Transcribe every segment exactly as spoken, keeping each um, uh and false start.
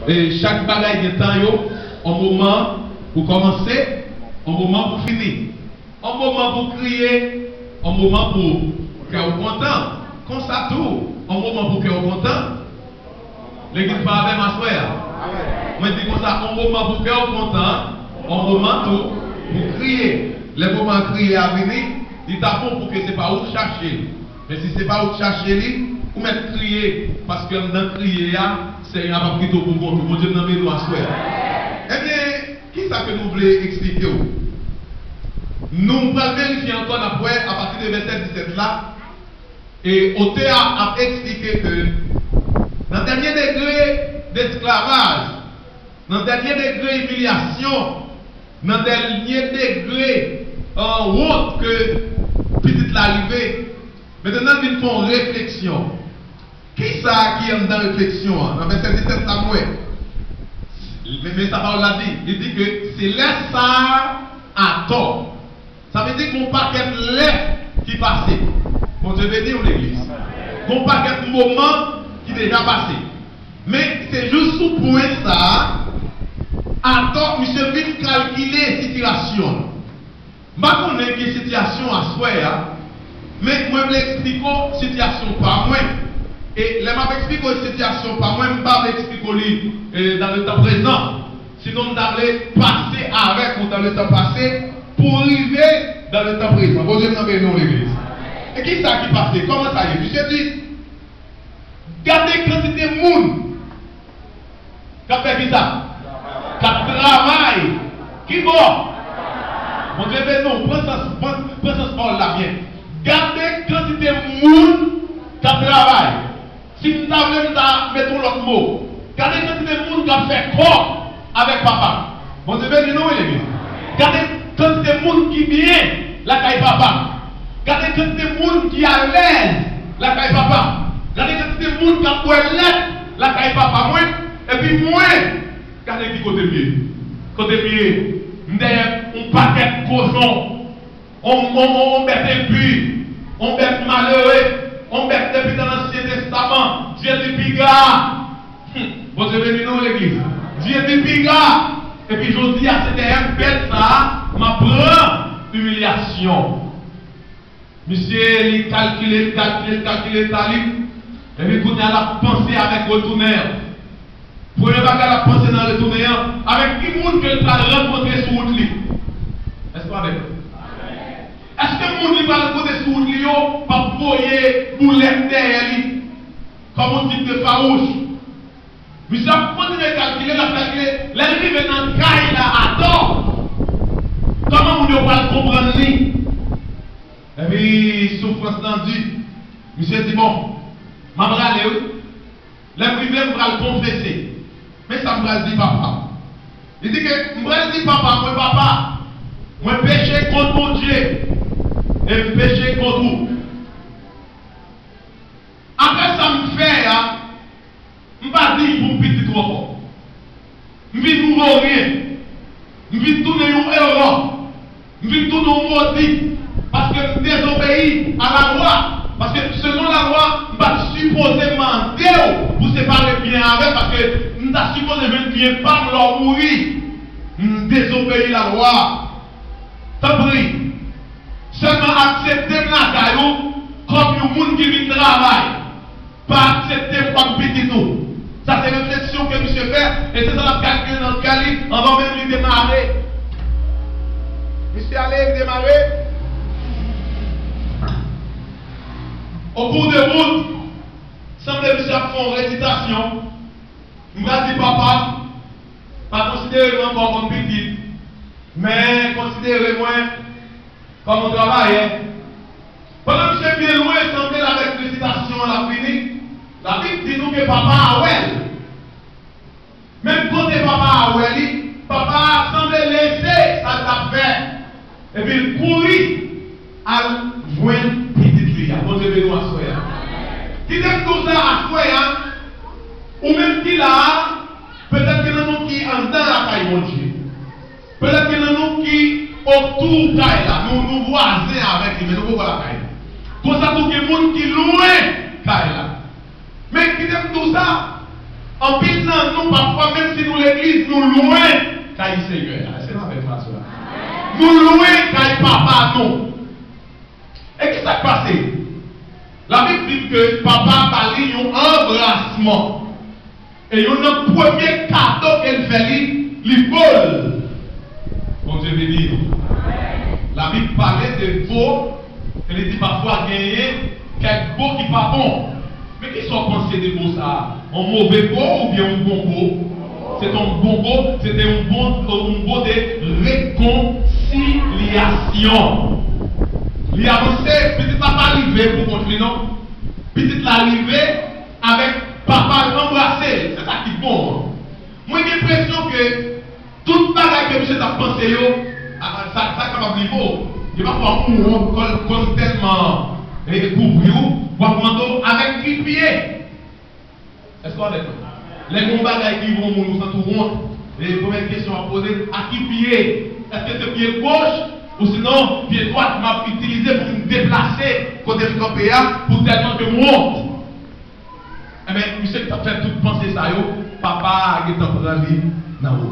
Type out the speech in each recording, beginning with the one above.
E chak bagay gen tan yo, yon moman pou kòmanse, yon moman pou fini. Yon moman pou kriye, yon moman pou kè w kontan. Konsa tou, yon moman pou kè w kontan. Legliz pa avè m aswè a. Mwen di konsa, yon moman pou kè w kontan, yon moman tou pou kriye. Lè moman kriye a vini, li ta bon pou ke se pa ou k chache l. Men si se pa ou k chache li, ou mèt kriye, paske anndan kriye a, Senyè a p ap kite w pou kont ou. Bondye m nan men nou aswè a. Ebyen, kisa ke nou vle eksplike w? Nou pral verifye ankò, n ap wè apati de vèsè disèt la, e otè a ap eksplike ke nan dènye degre desklavaj, nan dènye degre imilyasyon, nan dènye degre, euh, wont ke pitit la rive, mentnan l vin fè yon refleksyon. Kisa ki anndan refleksyon an? Nan vèsè disèt la, m wè. Men, men sa pawòl la di. Li di ke se lè sa a atò. Sa vle di gon pakèt lè ki pase. Bondye beni w, legliz. Gon pakèt moman ki deja pase. Men se jis sou pwen sa a, atò misye vin kalkile sitiyasyon l. M pa konnen ki sitiyasyon aswè a, men mwen vle eksplike w sitiyasyon pa mwen. E lè m ap eksplike w sitiyasyon pa mwen, m pa vle eksplike w li, e, dans le temps présent. Sinon, m ta vle pase avèk ou dans le temps passé pou rive dans le temps présent. Bondye m nan beni w, legliz. E kisa ki pase? Kòman sa ye? Misye di, gade kantite moun k ap fè kisa? K ap travay. Ki bò? Bondye beni w. Pran sans, pran, pran sans pawòl la byen. Gade kantite moun k ap travay. Si m ta vle, m ta mete yon lòt mo. Gade kantite moun k ap fè kòb avèk papa m. Bondye beni nou, wi, legliz. Gade kantite moun ki byen lakay papa m. Gade kantite moun ki alèz lakay papa m. Gade kantite moun k ap bwè lèt lakay papa mwen. Epi mwen, gade ki kote m ye. Kote m ye, m dèyè yon pakèt kochon. On, on, on, on bèt enpi, on bèt malere, on bèt depi nan Ansyen Testaman, Jezi piga. Hum, Bondye beni nou, legliz. Jezi piga. Epi jodi a, se dèyè bèt sa a, m ap pran imilyasyon. Misye, li kalkile, li kalkile, li kalkile ta li. Epi kounye a, l ap panse avèk retounen an. Premye bagay l ap panse nan retounen an, avèk ki moun ke l pral rankontre sou wout li? Èske w avèk mwen? Èske moun li pral rankontre sou wout li yo p ap voye boulèt dèyè li? Kòm yon tip de fawouch. Misye ap kontinye kalkile, l ap kalkile. Lè l rive nan kay la atò, kòman moun yo pral konprann li? Epi soufrans lan di, misye di, bon, m ap rale wi. Lè m rive, m pral konfese. Men sa m pral di papa m. Li di ke m pral di papa mwen, papa, mwen peche kont Bondye e m peche kont ou. Apre sa m fè a, m pa diy pou m pitit ou ankò. M vin yon voryen. M vin tounen yon erè. M vin tounen yon modi. Paske m dezobeyi a lalwa. Paske selon lalwa, m pa t sipoze mande w pou separe byen avè l, paske m ta sipoze jwenn byen pa m lè w mouri. M dezobeyi lalwa. Tanpri, sèlman aksepte m lakay ou kòm yon moun ki vin travay. Pa aksepte m kòm pitit ou. Sa se refleksyon ke misye fè, e se sa l ap kalkile nan kè li anvan menm li demare. Misye ale, li demare. Au cours de route, sanble misye ap fè yon rezitasyon. M pral di papa m, pa konsidere m ankò kòm pitit, men konsidere mwen kòm yon travayè. Pandan misye byen lwen, sanble l avèk rezitasyon an l ap vini, Labib di nou ke papa a wè l. Menm kote papa a wè li, papa a sanble lese sa l t ap fè, epi l kouri al jwenn pitit li a. Bondye beni w aswè a. Kite m di w sa aswè a, ou menm ki la a, petèt gen nan nou ki anndan lakay Bondye. Petèt gen nan nou ki otou kay la, nou, nou vwazen avèk li, men nou poko lakay li. Konsa tou gen moun ki lwen kay la. Men kite m di w sa, Anpil nan nou, pafwa, menm si nou legliz, nou lwen kay Senyè a. Èske n avè m aswè a? Nou lwen kay Papa nou. E ki sa k pase? Labib di n ke Papa ba li yon anbrasman. E youn nan premye kado ke l fè li, li bo l. Bondye beni nou. Labib pale de bo, e li di pafwa genyen kèk bo ki pa bon. Men kisa w panse de bo sa a? Yon move bo oubyen yon bon bo? Se te yon bon bo, se te yon bon, yon bo de rekonsilyasyon. Li avanse, pitit la pa rive pou kont li non. Pitit la rive avèk papa l anbrase l. Se sa ki bon an. Mwen gen enpresyon ke tout bagay ke misye t ap panse yo, a, a, sa, sa kapab rive w. Gen pafwa moun wont kò l, kò l tèlman, e, kouvri w, w ap mande w avèk ki pye. Èske w avèk mwen? Lè gen yon bagay ki rive yon moun ou santi w wont, e, premyè kesyon w ap poze, a ki pye? Èske se pye goch ou sinon pye dwat m ap itilize pou m deplase kote m kanpe a pou tèlman ke m wont? Enben, misye ki t ap fè tout panse sa yo, papa a gentan pran li nan wo.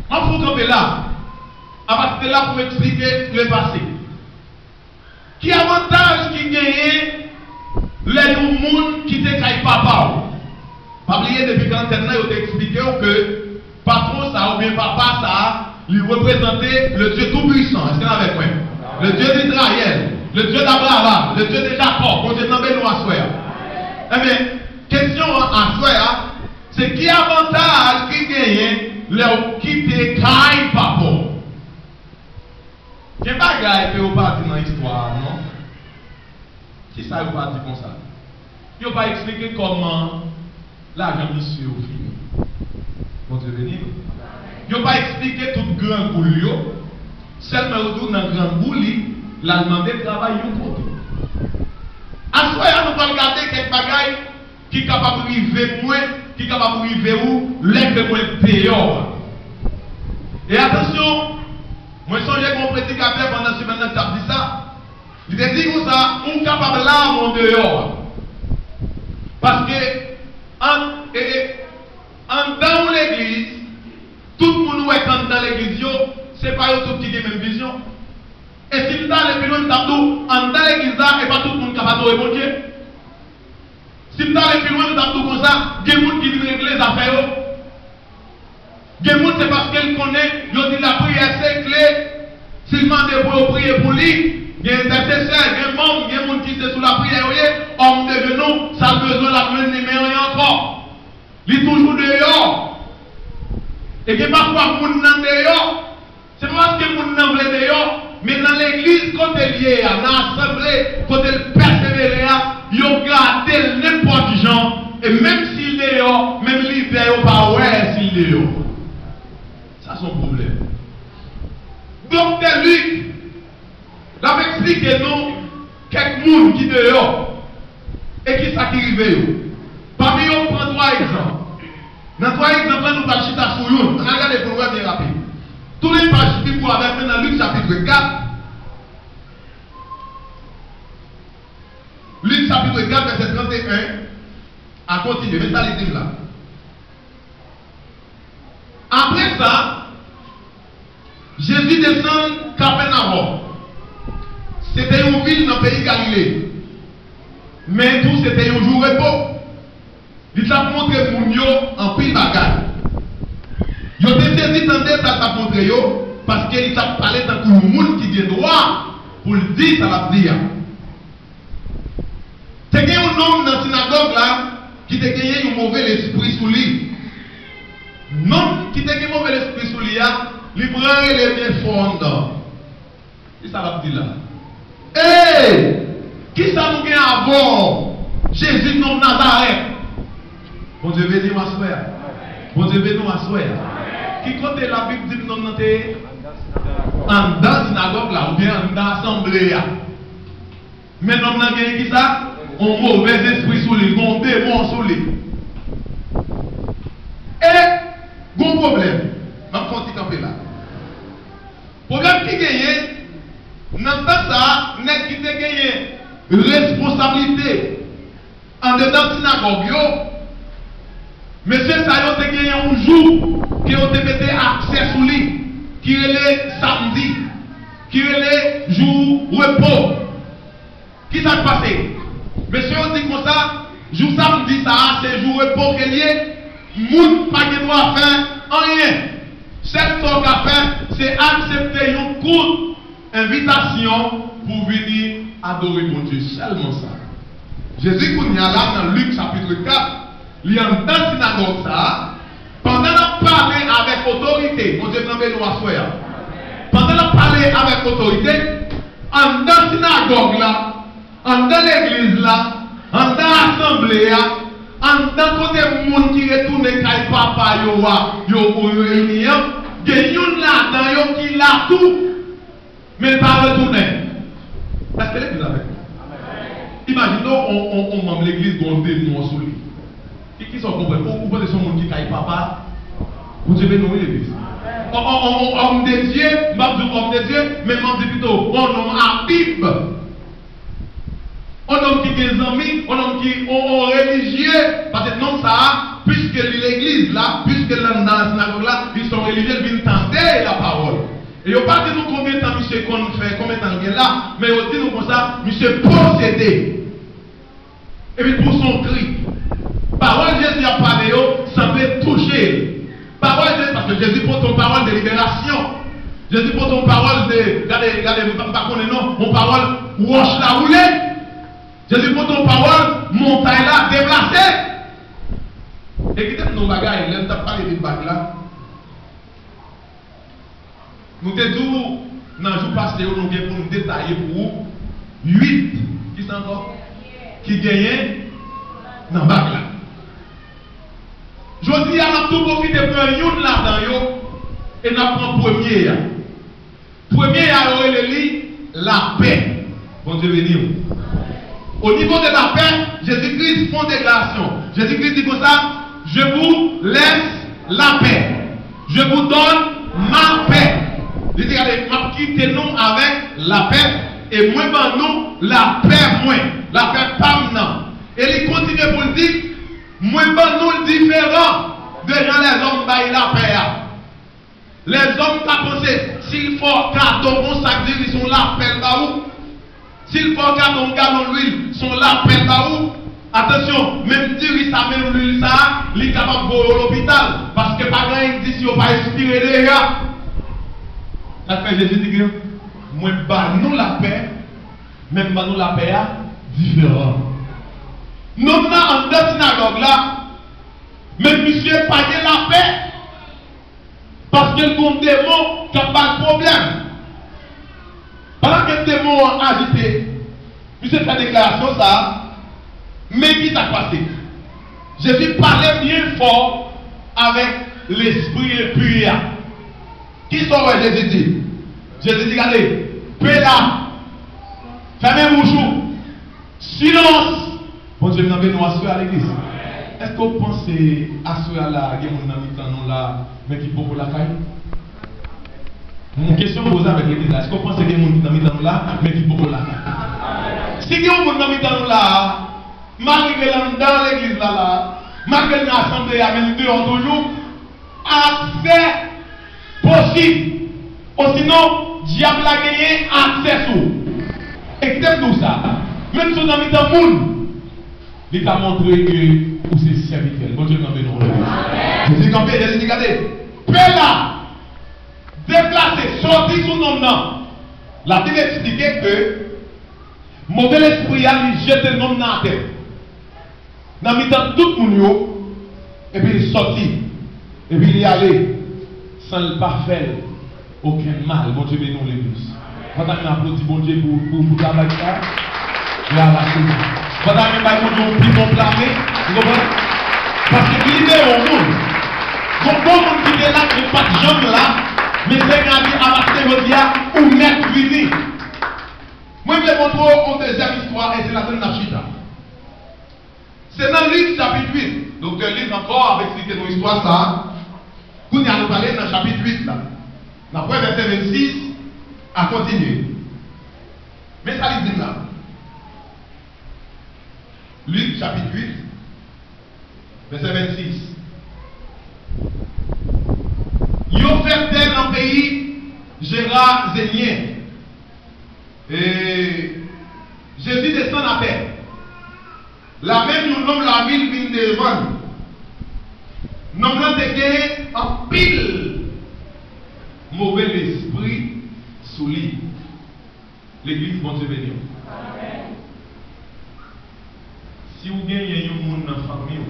M ap fè w kanpe la. Apati de la pou m eksplike lepase. Ki avantaj ki genyen lè yon moun kite kay papa w? Pa bliye, depi nan tèm nan, yo te eksplike w ke patwon sa a oubyen papa sa a, li reprezante le Dieu Tout-Puissant. Èske n avèk mwen? Le Dieu d'Israël, le Dieu d'Abraham, le Dieu de Jacob. Bondye nan beni w aswè a. Enben, kesyon an aswè a, se ki avantaj ki genyen lè w kite kay papa w? Gen bagay ke yo pa di nan istwa a, non? Kisa yo pa di konsa? Yo pa eksplike kòman lajan misye yo fini. Bondye beni nou. Yo pa eksplike tout grangou l yo. Sèlman yo di w nan grangou li, l al mande travay yon kote. Aswè a, nou pral gade kèk bagay ki kapab rive mwen, ki kapab rive ou, lè ke mwen deyò a. E atansyon, mwen sonje gen yon predikatè pandan semèn nan ki t ap di sa, li te di konsa, ou kapab la, men w deyò a. Paske, an, e, e, anndan yon legliz, tout moun ou wè k anndan legliz yo, se pa yo tout ki gen menm vizyon. E si m t ale pi lwen, m t ap di w, anndan legliz la, e pa tout moun k ap adore Bondye. Si m t ale pi lwen, m t ap di w konsa, gen moun ki vin regle zafè yo. Gen moun, se paske l konnen, yo di lapriyè se kle. Si l mande pou yo priye pou li, gen entèsesè, gen manm, gen moun ki se sou lapriyè yo ye, òm de jenou, sa l bezwen, l ap jwenn li, men anyen ankò. Li toujou deyò. E gen pafwa moun nan deyò, se pa paske moun nan vle deyò, men nan legliz kote l ye a, nan asanble kote l pèsevere a, yo gade l nenpòt jan, e menm si l deyò, menm lidè yo pa wè si l deyò. Sa se yon pwoblèm. Doktè Luc, l ap eksplike nou kèk moun ki deyò e kisa ki rive yo. Pami yo, m pran twa egzanp. Nan twa egzanp lan, nou pral chita sou youn. Ann al gade pou n wè byen rapid. Tounen yon paj Bib ou avèk mwen nan Lik chapit kat. Lik chapit kat, vèsè trannteyen a kontinye. Men sa li di m la. Apre sa, Jezi desann Kapènawòm. Se te yon vil nan peyi Galile. Men tou, se te yon jou repo. Li t ap montre moun yo anpil bagay. Yo te sezi tande sa l t ap montre yo, paske li t ap pale tankou yon moun ki gen dwa pou l di sa l ap di a. Te gen yon nonm nan sinagòg la ki te genyen yon move lespri sou li. Nonm ki te gen move lespri sou li a, li pran rele byen fò anndan. Kisa l ap di la? Ey! Kisa nou gen avè w, Jezi nonm Nazarèt? Bondye beni w aswè a. Bondye beni w aswè a. Ki kote Labib di m nonm nan te ye? Anndan sinagòg la, oubyen anndan asanble a. Men nonm nan gen kisa? Yon movèzespri sou li, gen yon demon sou li. E gen yon pwoblèm. M ap fè yon ti kanpe la. Pwoblèm ki genyen, nan tan sa a, nèg ki te genyen responsablite andedan sinagòg yo, Mesye sa yo te genyen yon jou ke yo te mete aksè sou li, ki rele samdi, ki rele jou repo. Kisa k pase? Mesye yo di konsa, jou samdi sa a, se jou repo ke l ye, moun pa gen dwa fè anyen. Sèl sa w ka fè, se aksepte yon kout envitasyon pou w vini adore Bondye, sèlman sa. Jezi kounye a la, nan Lik chapit kat, li anndan sinagòg sa a, pandan l ap pale avèk otorite, Bondye nan beni w aswè a. Pandan l ap pale avèk otorite, anndan sinagòg la, anndan legliz la, anndan asanble a, anndan kote moun ki retounen kay papa yo a, yo, yo reyini an, gen youn ladan yo ki la tou, men l pa retounen. Èske legliz avèk nou? Imajine w, on, on, on manm legliz gen yon demon sou li. Ki, kisa w konprann? Ou, ou panse se yon moun ki kay papa? Bondye beni w, wi, legliz. On, on, on, on homme de Dieu, m p ap di w homme de Dieu, men m ap di pito, on nonm a Bib. On nonm ki gen zanmi, on nonm ki, on, on relijye, paske nonm sa a, piske li legliz la, piske l anndan sinagòg la, li se yon relijye, l vin tande lapawòl. E yo pa di nou konbyen tan misye konn fè, konbyen tan l gen la, men yo di nou konsa, misye posede. Epi pou son kri. Pawòl Jezi ap pale yo sanble touche l. Pawòl Jezi, paske Jezi pote yon pawòl de liberasyon. Jezi pote yon pawòl de, gade, gade, m pa, m pa konnen non, yon pawòl wòch la woule. Jezi pote yon pawòl montay la deplase. E kite m di w yon bagay, lè m t ap pale de bag la, nou te di w nan jou pase yo, nou gen pou n detaye pou ou uit, kisa ankò? Ki genyen nan bag la. Jodi a, n ap tou pwofite pran youn ladan yo e n ap pran premye a. Premye a, yo rele li lapè. Bondye beni w. O nivo de lapè, Jezikri fè yon deklarasyon. Jezikri di konsa, Je vous laisse la paix. Je vous donne ma paix. Li di, gade, m ap kite nou avèk lapè, e mwen ban nou lapè mwen, lapè pa m nan. E li kontinye pou l di, mwen ban nou l diferan de jan lèzòm bay lapè a. Lèzòm ka panse, si l fè w kado yon sak diri, se yon lapè l ba ou. Si l fè w kado yon galon lwil, se yon lapè l ba ou. Atansyon, menm diri sa, menm lwil sa, li kapab voye w lopital, paske pa gen anyen ki di si yo pa ekspire deja. Sa k fè Jezi di gen, mwen ba nou lapè, men m ban nou lapè a diferan. Nonm nan anndan sinagòg la, men misye pa gen lapè. Paske l gen yon demon k ap ba l pwoblèm. Pandan ke demon an ajite, misye fè deklarasyon sa a, men ki sa k pase? Jezi pale byen fò avèk lespri enpi a. Kisa w wè Jezi di? Jezi di, gade, pè la, fèmen bouch ou. Silans! Bondye m nan beni w aswè a, legliz. Èske w panse aswè a la, gen moun nan mitan nou la, men ki poko lakay? Yon kesyon m poze avèk legliz la. Èske w panse gen moun ki nan mitan nou la, men ki poko lakay? Si gen yon moun nan mitan nou la, malgre l anndan legliz la la, malgre l nan asanble a, men li deyò toujou, aksè posib. Osinon, dyab la genyen aksè sou ou. E kite m di w sa, menm si w nan mitan moun, li ka montre ke ou se sèvitè l. Bondye nan beni w. Jezi kanpe, Jezi di, gade, pè la deplase, sòti sou nonm nan. Labib eksplike ke move lespri a, li jete nonm nan atè nan mitan tout moun yo, epi li sòti, epi li ale, san l pa fè l okenn mal. Bondye beni w, legliz. Pandan nou aplodi Bondye pou, pou, pou travay sa, yo arase nou. Pandan nou bay Bondye yon pi bon plame, ou konprann? Paske li libere yon moun. Gon, gon moun ki te la, ki pa t janm la, men Senyè a di, apati de jodi a, ou mèt vini. Mwen vle montre w yon dezyèm istwa, e se ladan l n ap chita. Se nan Lik chapit uit. Doktè Liv ankò ap eksplike nou istwa sa a. Kounye a nou prale nan chapit uit la. N ap wè vèsè vennsis a kontinye. Men sa li di n la. Lik chapit uit, vèsè vennsis. Yo fè dèy nan peyi Jerazenyen. E Jezi desann atè. Lamenm yon nonm lavil vin devan l. Nonm lan te gen anpil move lespri sou li. Legliz, Bondye beni w. Si w genyen yon moun nan fanmi w,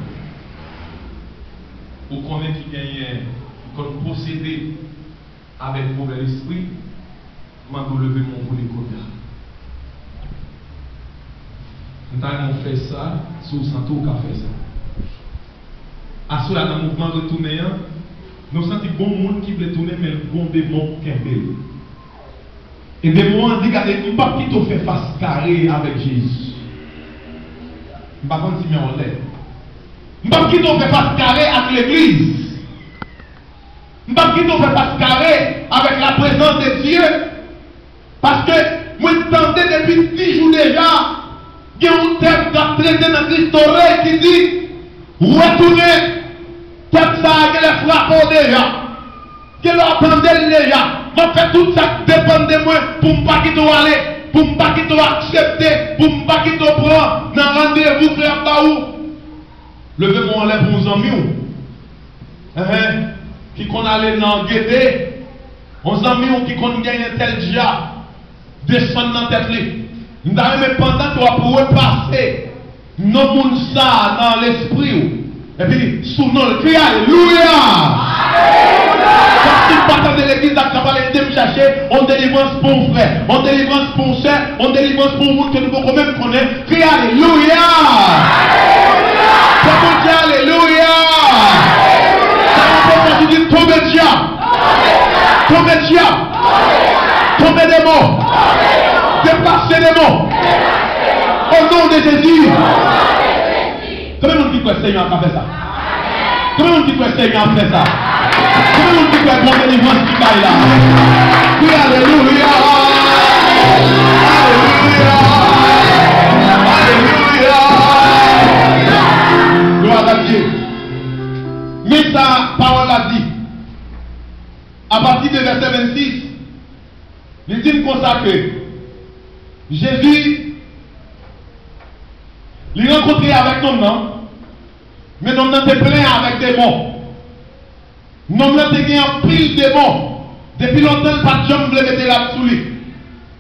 ou konnen ki genyen, ki konn posede avèk move lespri, m mande w leve men w pou li kounye a. M ta renmen w fè sa, si w santi w ka fè sa. Aswè a, nan mouvman retounen an, nou santi gon moun ki vle tounen, men gon demon k kenbe l. E demon an di, gade, m p ap kite w fè fas kare avèk Jezi. M pa konn si men w anlè. M p ap kite w fè fas kare ak legliz. M p ap kite w fè fas kare avèk la prezans de Dye. Paske mwen tande depi dis jou deja, gen yon tèks k ap trete nan Cristo Rey ki di, retounen. Tèks sa a genlè frape w deja. Genlè w tande l deja. M ap fè tout sa k depann de mwen pou m pa kite w ale, pou m pa kite w aksepte, pou m pa kite w pran nan randevou ke y ap ba ou. Leve men w anlè pou yon zanmi w. Enhen. Ki konn ale nan gete. Yon zanmi w ki konn genyen tèl dya desann nan tèt li. M ta renmen pandan ke w ap repase non moun sa a nan lespri w. Epi, sou non l, kriye alelouya! Paske m pa tande legliz la k ap pale, ede m chache yon delivrans pou yon frè, yon delivrans pou yon sè, yon delivrans pou yon moun ke nou poko menm konnen. Kriye alelouya! Fè Bondye alelouya! Sa mwen poko di, tonbe dyab! Tonbe dyab! Tonbe demon! Deplase demon! O non de Jezi! Konbyen moun ki kwè Senyè a ka fè sa? Konbyen moun ki kwè Senyè a fè sa? Konbyen moun ki kwè gon delivrans ki bay la? Wi, alelouya! Alelouya! Alelouya! Glwa a Dye. Men sa pawòl la di. Apati de vèsè vennsis, li di n konsa ke Jezi, li rankontre avèk nonm nan, men nonm nan te plen avèk demon. Nonm nan te gen anpil demon. Depi lontan, l pa t janm vle mete rad sou li.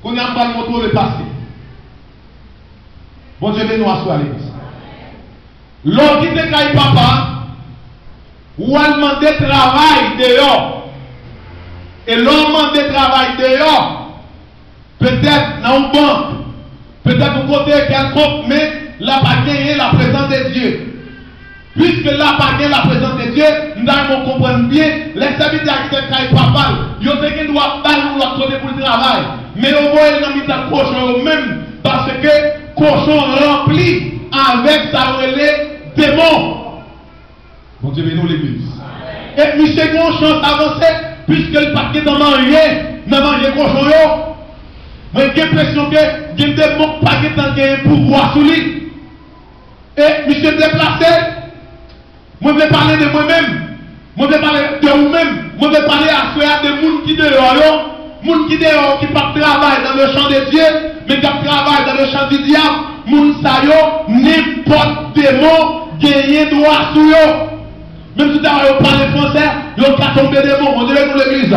Kounye a, m pral montre w le pase. Bondye beni w aswè a, legliz. Lè w kite kay papa, w al mande travay deyò. E lè w mande travay deyò, petèt nan yon bank, petèt yon kote kèlkonk, men la pa genyen la prezans de Dye. Piske la pa gen la prezans de Dye, m ta renmen w konprann byen, lè sèvitè a kite kay papa l, yo te gen dwa ba l yon lòt kote pou l travay, men yo voye l nan mitan kochon yo menm, paske kochon ranpli avèk sa yo rele demon. Bondye beni w, legliz. E misye gen yon chans avanse, piske l pa t gentan manje nan manje kochon yo. Mwen gen enpresyon ke gen demon k pa gentan gen pouvwa sou li. E misye deplase. Mwen vle pale de mwen menm. Mwen vle pale de ou menm. Mwen vle pale aswè a de moun ki deyò yo. Moun ki deyò yo ki p ap travay dans le champ de Dieu, men k ap travay dans le champ du diable. Moun sa yo, nenpòt demon genyen dwa sou yo. Menm si w ta wè yo pale fransè, yo ka tonbe demon. Bondye beni w, legliz.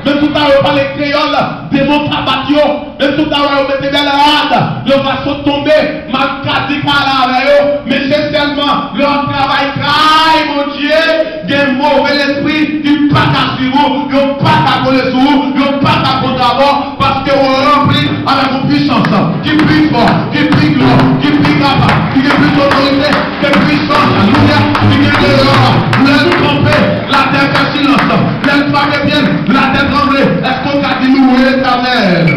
Menm si w ta wè yo pale kreyòl, demon ka bat yo. Menm si w ta wè yo mete bèl rad, yo ka sot tonbe. M ap ka di pale avè yo, men se sèlman lè w ap travay kay Bondye, gen move lespri ki pa ka swiv ou, yo pa ka kole sou ou, yo pa ka konn avè w, paske w ranpli avèk yon pwisans ki pi fò, ki pi gran, ki pi kapab, ki gen plis otorite ke pwisans, alelouya, ki gen deyò a. Lè l kanpe, latè fè silans. Lè l frape pye l, latè tranble. Èske w ka di louwe Letènèl?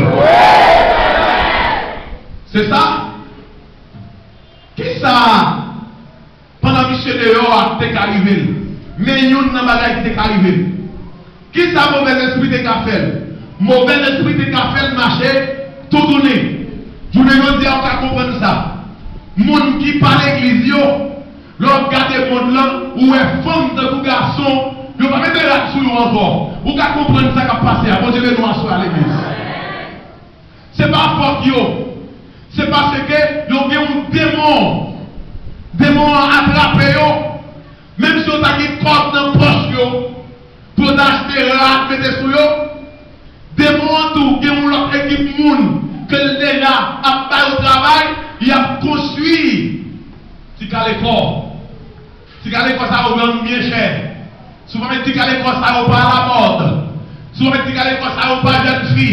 Se sa? Kisa pandan misye deyò a te ka rive l? Men youn nan bagay ki te ka rive l. Kisa movèzespri te ka fè l? Movèzespri te ka fè l mache toutouni. Jounen jodi a, ou ka konprann sa. Moun ki pa legliz yo, lè w ap gade mond lan, ou wè fanm tankou gason, yo pa mete rad sou yo ankò. Ou ka konprann sa k ap pase a. Bondye beni w aswè a, legliz. Se pa fòt yo. Se paske yo gen yon demon. Demon an atrape yo. Menm si yo ta gen kòb nan pòch yo, pou yo ta achte rad mete sou yo, demon an tou gen yon lòt ekip moun ke l deja ap ba yo travay, y ap konstwi ti kalekò. Ti kalekò sa yo vann byen chè. Si w pa met ti kalekò sa yo pa alamòd, si w pa met ti kalekò sa yo pa jèn fi,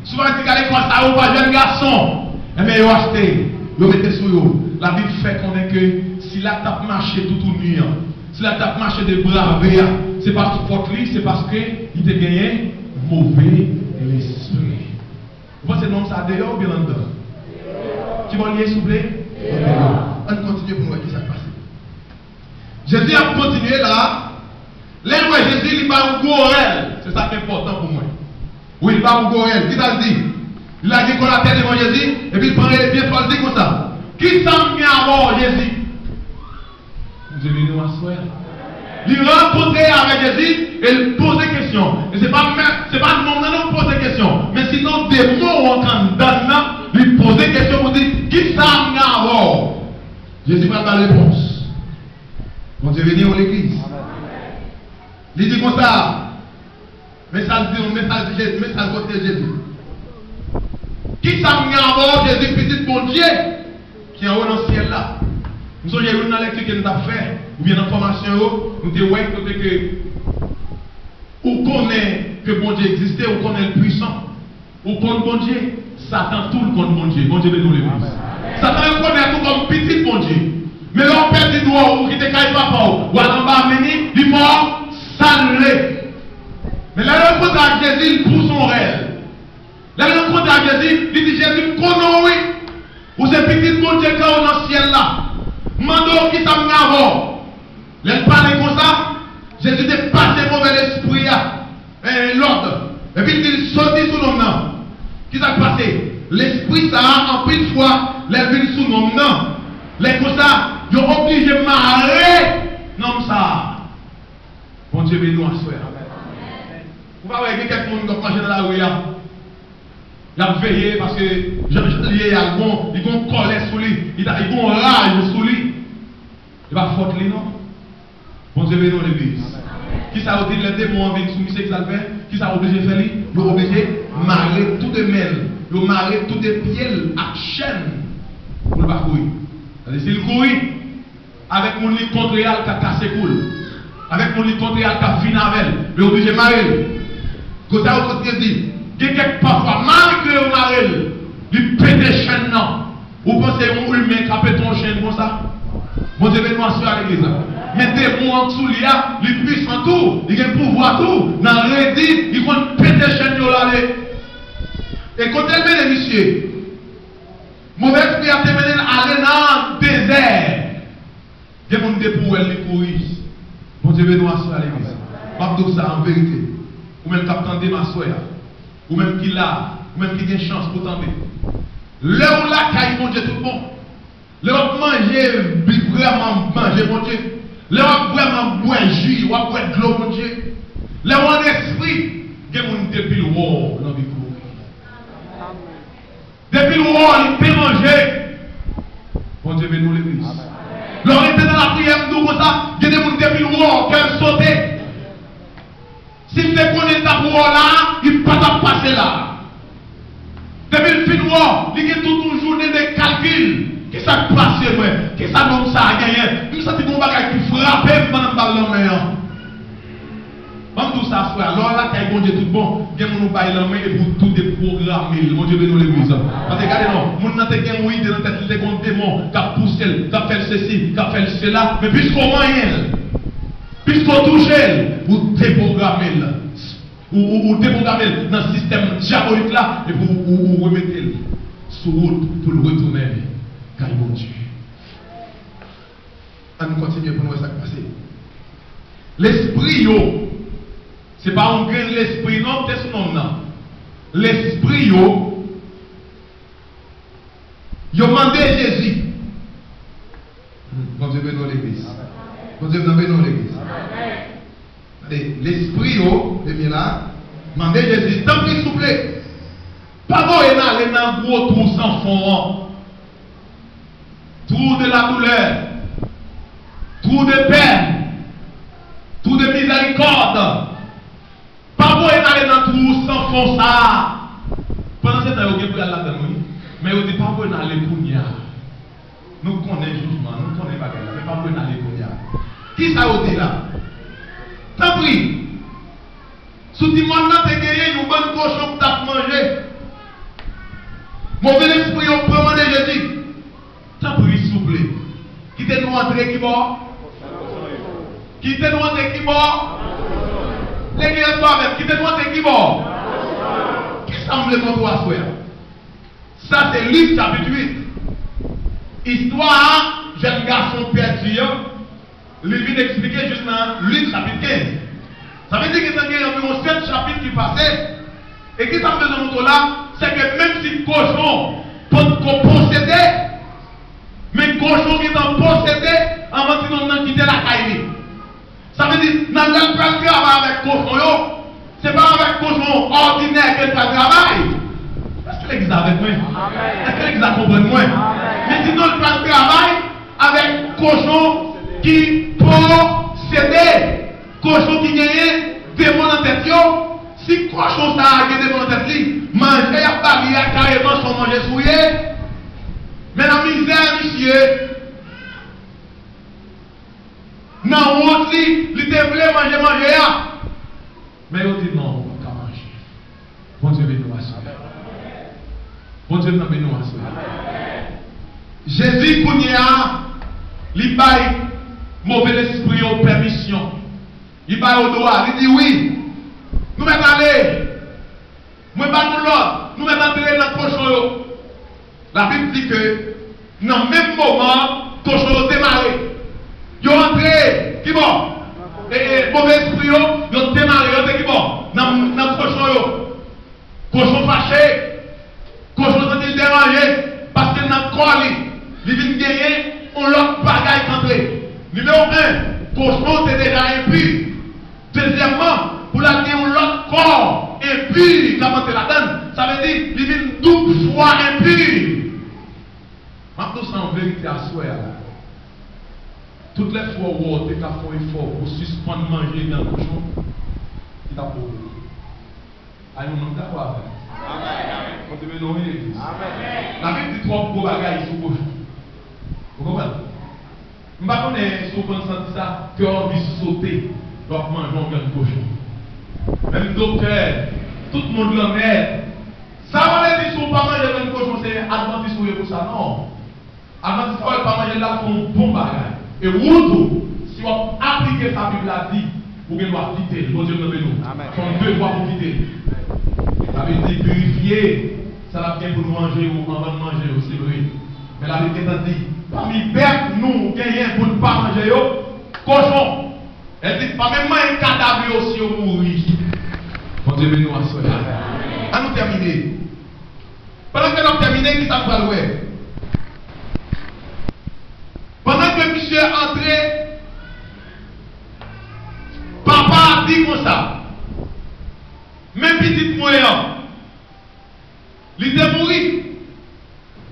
si w pa met ti kalekò sa yo pa jèn gason, enben yo achte, yo mete sou yo. Labib fè konnen ke sila k t ap mache toutouni an, sila k t ap mache de bra ve a, se pa fòt li, se paske li te genyen move lespri. Ou panse nonm sa deyò oubyen l anndan? Ki bò l ye, souple? Deyò. Ann kontinye pou n wè ki sa k pase. Jezi ap kontinye la. Lè l wè Jezi, li ba yon gwo rèl. Se sa k enpòtan pou mwen. Wi, li ba yon gwo rèl. Ki sa l di? Li lage kò l atè devan Jezi, epi l pran rele byen fò, l di konsa, "Ki sa m gen avè w, Jezi?" Bondye beni w aswè a. Li rankontre avèk Jezi e l poze kesyon. E se pa menm, se pa nonm nan non poze kesyon. Men sinon demon an k anndan l nan, li poze kesyon pou di, "Ki sa m gen avè w?" Jezi pral ba l repons. Bondye beni w, legliz. Li di konsa, men sa l di, men sa l di Jezi, men sa l kontre Jezi. "Ki sa m gen avè w, Jezi, pitit Bondye ki anwo nan syèl la?" M sonje youn nan lèkti ke nou t ap fè, oubyen nan fòmasyon yo, nou te wè kote ke ou konnen ke Bondye egziste, ou konnen l pwisan. Ou konn Bondye, Satan tou l konn Bondye. Bondye beni w, legliz. Satan rekonèt ou kòm pitit Bondye. Men lè w pèdi dwa w, ou kite kay papa w, w al anba men li, li fè w sa l vle. Men lè l rankontre ak Jezi, li pouse yon rèl. Lè l rankontre ak Jezi, li di, "Jezi, m konnen w, wi. Ou se pitit Bondye k anwo nan syèl la. M mande w ki sa m gen avè w." Lè l pale konsa, Jezi te pase move lespri a, eh, lòd. Epi l di l, "Soti sou nonm nan." Ki sa k pase? Lespri sa a, anpil fwa, lè l vin sou nonm nan, lè konsa, yo oblije mare nonm sa a. Bondye beni w aswè a. Ou pa wè gen kèk moun k ap mache nan lari a, y ap veye paske jan, jan l ye a, li gon, li gon kòlè sou li, li ta, li gon raj sou li. E pa fòt li non. Bondye beni w, legliz. Kisa yo di lè demon an vin sou misye, kisa l fè? Kisa yo oblije fè li? Yo oblije mare tou de men l. Yo mare tou de pye l ak chèn pou l pa kouri. Tande, si l kouri, avèk moun li kontre a, l ka kase kou l. Avèk moun li kontre a, l ka fini avè l. Yo oblije mare l. Konsa yo kontinye di, gen kèk pafwa, malgre yo mare l, li pete chèn nan. Ou panse yon imen ka pete yon chèn konsa? Bondye beni w aswè a, legliz la. Men demon an k sou li a, li pwisan tou, li gen pouvwa tou, nan redi, li konn pete chèn yo l ale. E kote l mennen misye? Move espri a te mennen l ale nan dezè. Gen moun depi w wè l, li kouri. Bondye beni w aswè a, legliz. M ap di w sa an verite. Ou menm k ap tande m aswè a. Ou menm ki la, ou menm ki gen chans pou tande. Lè w lakay Bondye tout bon, lè w ap manje bi-, vrèman manje Bondye, lè w ap vrèman bwè ji, w ap bwè dlo Bondye, lè w an espri, gen moun depi l wè w l anvi kouri. Depi l wè w, li pe manje. Bondye beni w, legliz. Lè w rete nan lapriyè, m di w konsa, gen de moun depi l wè w, kè l sote. Si l te konnen l t ap wè w la, li pa t ap pase la. Depi l fin wè w, li gen tout yon jounen de kalkil. Kisa k pase mwen? Kisa nonm sa a genyen? M santi gon bagay ki frape m pandan m ba l lanmen an. Ban m di w sa, frè, lè w lakay Bondye tout bon, gen moun ou bay lanmen epi w tou depwograme l. Bondye beni w, legliz. Paske gade non, moun nan te gen yon ide nan tèt li, te gen yon demon k ap pouse l, k ap fè l sesi, k ap fè l sela, men piske w manyen l, piske w touche l, ou depwograme l. Ou, ou, ou depwograme l nan sistèm dyabolik la, epi ou, ou, ou remete l sou wout pou l retounen kay Bondye. Ann kontinye pou n wè sa k pase. Lespri yo, se pa yon grenn lespri non k te sou nonm nan. Lespri yo, yo mande Jezi. Hmm, Bondye beni w, legliz. Bondye beni w, legliz. Lespri yo, ebyen la, mande Jezi, tanpri, souple, pa voye n ale nan gwo twou san fon an. Trou de la doulè, trou de pèn, trou de mizèrikòd. Pa voye n ale nan twou san fon sa a. Pandan se tan, yo gen pou y al ladan l, wi. Men yo di, pa voye n ale kounye a. Nou konnen jijman, nou konnen bagay la, men pa voye n ale kounye a. Kisa yo di la? Tanpri, sou ti mòn nan te genyen yon bann kochon k t ap manje. Move lespri yo pran mande Jezi, tanpri, souple, kite nou antre ki bò? Kite nou antre ki bò? Legliz ansanm avè m, kite nou antre ki bò? Kisa m vle montre w aswè a? Sa se Lik chapit uit. Istwa a jèn gason pèdi an, li vin eksplike jis nan Lik chapit kenz. Sa vle di gentan gen anviwon sèt chapit ki pase. E kisa m bezwen montre w la? Se ke menm si kochon potko posede, men kochon gentan posede anvan ti nonm nan kite lakay li. Sa vle di, nan lè l pral travay avèk kochon yo, se pa avèk kochon òdinè ke l pral travay. Èske legliz la avèk mwen? Èske legliz la konprann mwen? Men sinon, l pral travay avèk kochon ki posede, kochon ki genyen demon nan tèt yo. Si kochon sa a gen demon nan tèt li, manje y ap ba li a kareman se yon manje souye. Men nan mizè misye, nan wont li, li te vle manje manje a. Men yo di, non, ou p ap ka manje. Bondye beni w aswè. Bondye nan beni w aswè. Jezi, kounye a, li bay move lespri yo pèmisyon. Li bay yo dwa. Li di, wi, nou mèt ale. Mwen ba nou lòd, nou mèt antre nan kochon yo. Labib di ke nan menm moman, kochon yo demare. Yo antre, ki bò? E, e, move espri yo, yo demare, yo antre ki bò? Nan, nan kochon yo. Kochon fache, kochon santi l deranje, paske nan kò li, li vin genyen yon lòt bagay k antre. Nimewo en, kochon te deja enpi. Dezyèmman, pou l al gen yon lòt kò enpi k ap antre ladan l, sa vle di li vin doub fwa enpi. M ap di w sa yon verite aswè a la. Tout lè fwa w wè w te ka fè yon efò pou w sispann manje vyann kochon, li t ap bon pou ou. Ay, yon nonm dakò avè m. Amèn. Bondye beni w, wi, legliz. Amèn. Labib di twòp gwo bagay sou kochon. Ou konprann? M pa konnen si w konn santi sa, kè w anvi sote lè w ap manje yon vyann kochon. Menm doktè, tout moun lanmè. Sa pa vle di si w pa manje vyann kochon, se advantis ou ye pou sa, non. Advantis sa w pa manje l, l ap fè yon bon bagay. E ou tou, si w ap aplike sa Bib la di, ou gen dwa kite l. Bondye nan men nou. Amèn. Se yon devwa pou kite l. Labib di, pirifye sa n ap gen pou nou manje yo anvan n manje yo, se vre. Men Labib gentan di, pami bèt nou genyen pou n pa manje yo, kochon. Èl di, pa menm manyen kadav yo si yo mouri. Bondye beni w aswè a. An nou tèmine. Pandan ke n ap tèmine, kisa n pral wè? Pandan ke misye antre, papa a di konsa, men pitit mwen an, li te mouri,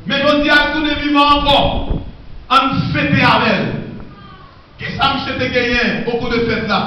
men jodi a li tounen vivan ankò. Ann fete avè l. Kisa misye te genyen okou de fèt la?